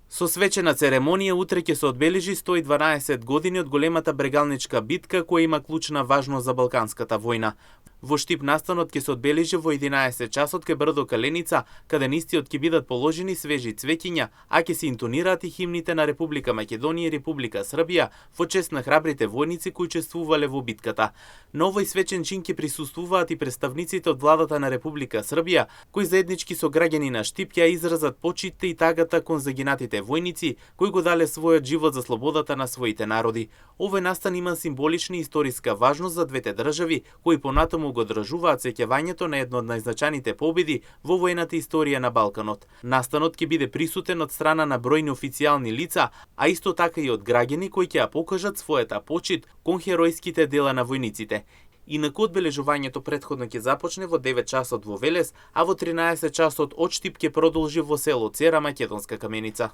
Со свечена церемонија утре ќе се одбележи 112 години од големата брегалничка битка која има клучна важност за Балканската војна. Во Штип настанот ќе се одбележи во 11 часот кај брдо Каленица, каде на истиот ќе бидат положени свежи цвеќиња, а ќе се интонираат и химните на Република Македонија и Република Србија во чест на храбрите војници кои учествувале во битката. На овој свечен чин ќе присуствуваат и представниците од владата на Република Србија, кои заеднички со граѓани на Штип ќе изразат почитта и тагата кон загинатите војници кои го дале својот живот за слободата на своите народи. Овој настан има символична и историска важност за двете држави, кои понатаму го одржуваат сеќавањето на едно од најзначајните победи во војната историја на Балканот. Настанот ќе биде присутен од страна на бројни официјални лица, а исто така и од граѓани кои ќе ја покажат својата почит кон херојските дела на војниците. Инаку одбележувањето претходно ќе започне во 9 часот во Велес, а во 13 часот од Штип ќе продолжи во село Цера, Македонска Каменица.